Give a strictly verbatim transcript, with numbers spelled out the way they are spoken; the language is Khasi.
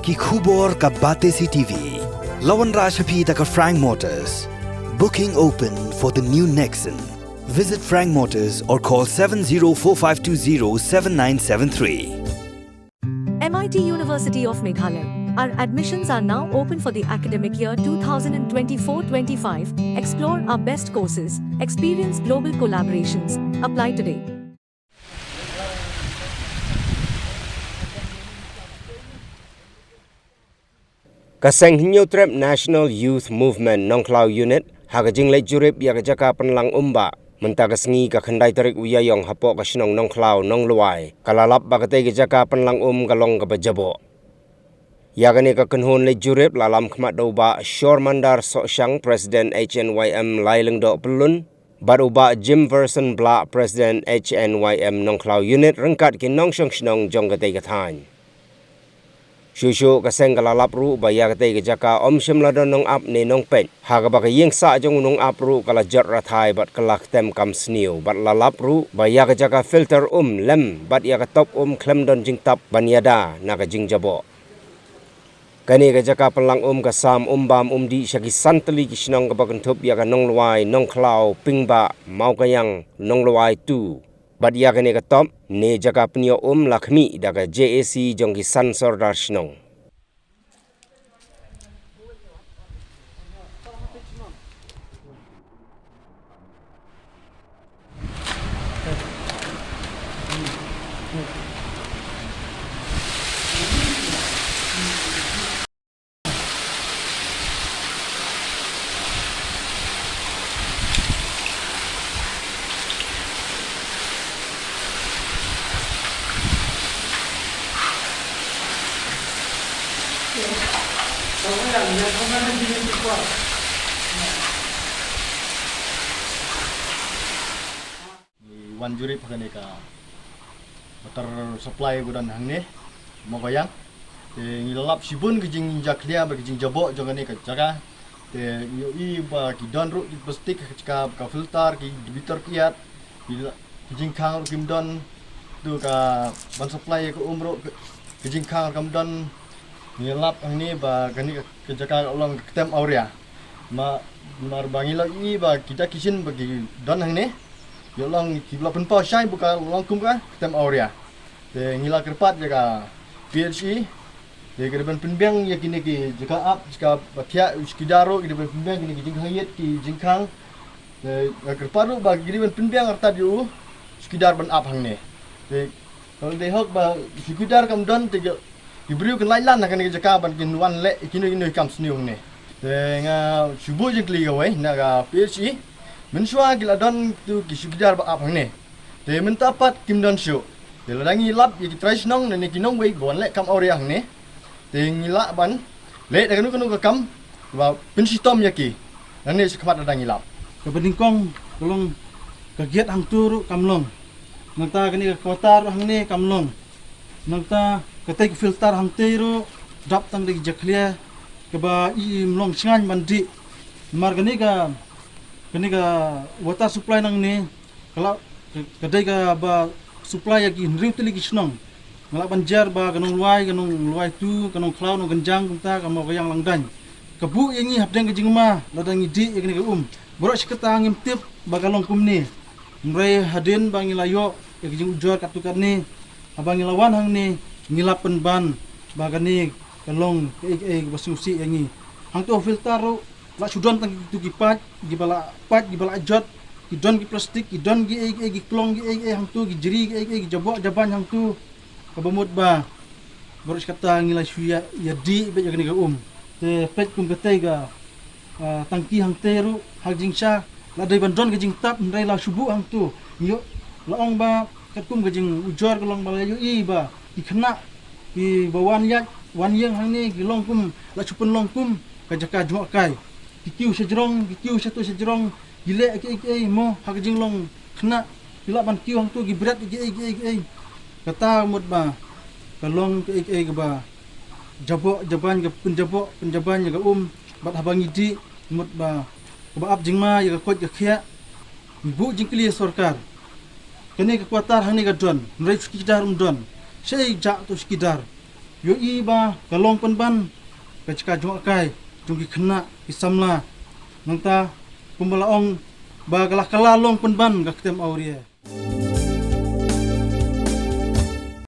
Ki khubor ka Batesi T V. La wanrah sha phi da ka Frank Motors. Booking open for the new Nexon. Visit Frank Motors or call seven zero four five two zero seven nine seven three. M I T University of Meghalaya. Our admissions are now open for the academic year twenty twenty-four twenty-five. Explore our best courses, experience global collaborations. Apply today. Ka seng Hynñiewtrep National Youth Movement Nongkhlaw Unit ha ka jingleit jurip ïa ka jaka pynlang um ba mynta ka sngi ka khyndai tarik u Ïaïong hapoh ka shnong Nongkhlaw Nonglwai ka la lap ba katei ka jaka pynlang um ka long kaba jaboh. Ïa kane ka kynhun leit jurip la lam khmat da u Bah Shormandar Sohshang, President H N Y M Lai Lyngdoh Pyllun, bad u Bah Jimverson Blah, President H N Y M Nongkhlaw Unit, ryngkat ki nongshong shnong jong katei ka thaiñ. Shuh shuh ka seng ka la lap ruh ba ïa katei ka jaka ym shym la don nongap ne nongpeit, ha kaba ka ïing sah jong u nongap ruh ka la jot rathai bad ka la ktem kam sniew, bad la lap ruh ba ïa ka jaka filter um lem bad ïa ka top um khlem don jingtap ban ïada na ka jingjaboh. Kane ka jaka pynlang um ka sam um bam um dih sha ki san tylli ki shnong, kaba kynthup ïa ka Nonglwai, Nongkhlaw, Pingbah, Mawkaiang, Nonglwai two. Bad ïa kane ka top ne jaka pynïoh um la khmih da ka J A C jong ki san sordar shnong. Ngi wan jurip ha kane ka water supply ba don hangne Mawkaiang. Te ngi la lap shibun ka jingjakhlia bad ka jingjaboh jong kane ka jaka. Te ngi ïohi ba ki don ruh ki plastik ha ka jaka, ka filter, ki bitar kiad, ki la-, ki jingkhang ruh kim don. Tu ka ban supply ka um ruh ka, ka jingkhang ruh kam don. Ngi lap hangne ba kane ka, ka jaka ka long ka ktem awria. Ma, mar ba ngi la ïohi ba kita ki shin ba ki don hangne, ïa long ki la pynpaw shai ba ka long kum ka ktem awria. Te ngi la kyrpad ïa ka P H E, te ki dei ban pynbiang ïa kine ki jaka ap, jaka ba thiah, u chowkidar ruh ki dei ban pynbiang kine ki jingkhang ïit, ki jingkhang. Te nga kyrpad ruh ba ki dei ban pynbiang artat ïa u chowkidar ban ap hangne. Te ka dei hok ba u chowkidar kam don, te ki, ki briew kin lait lan ha kane ka jaka ban kin wan leh ïa kino kino ki kam sniew hangne. Te nga shu buh jingkylli kawei na ka P H E, mynshuwa ki la don tu ki chowkidar ba ap hangne. Te mynta pat kim don shuh. Te lada ngi lap ïa ki trai shnong ne ki nongwei ba wan leh kam awria hangne, te ngi lah ban leh da kano kano ka kam ba pynshitom ïa ki nangne shakhmat lada ngi lap. Kaba nyngkong ka long ka gate hangto ruh kam long. Nangta kane ka quarter ruh hangne kam long. Nangta katei ka filter hangtei ruh dap tang da ki jakhlia kaba i, im long shngain ban dih. Namar kane ka, kane ka water supply nangne ka la, ka, ka dei kaba supply ïa ki hynriew tylli ki shnong. Nga lah ban jer ba ka Nonglwai, ka Nonglwai two, ka Nongkhlaw, Nongkynjang, kumta ka Mawkaiang, Langdaiñ. Ka buh ïa ngi hapdeng ka jingma lada ngi dih ïa kane ka um. Baroh shi katta ngim tip ba ka long kumne. Hynrei hadien ba ngi la ïoh ïa ka jingujor katto katne, haba ngi la wan hangne ngi la pynban ba kane ka long kaei kaei kaba sngewsih ïa ngi. Hangto filter ruh la shu don tang kito ki paip, kiba la paip, kiba la jot, ki don ki plastik, ki don kiei kiei, ki klong kiei kiei hangto, ki jri kiei kiei, ki jaboh jaban hangto. Kaba mut ba baroh shi katta ngi la shu ïa, ïa dih beit ïa kane ka um. Te peit kum katei ka, ah, tangki hangtei ruh ha ka jingsha la dei ban don ka jingtap, hynrei la shu buh hangto. Ngi ïoh, la ong ba katkum ka jingujor ka long ba la ïohi ba ki khynnah kiba wan ïaid wan ïeng hangne ki long kum, la shu pynlong kum ka jaka jngohkai. Ki kiew shajrong, ki kiew shato shajrong, ki leh kiei kiei mo ha ka jinglong khynnah, ki lah ban kiew hangto, ki bret kiei kiei kiei. Kata mut ba ka long kaei kaei kaba jaboh jaban, ka pynjaboh pynjaban ïa ka um. Bad haba ngi dih mut ba kaba ap jingma ïa ka koit ka khiah. Ngi buh jingkylli ïa sorkar. Kane ka quarter hangne ka don, hynrei u chowkidar um don. Shaei jah uto u chowkidar? Ïohi ba ka long pynban ka jaka jngohkai jong ki khynnah ki samla. Nangta kumba la ong ba ka la kylla long pynban ka ktem awria.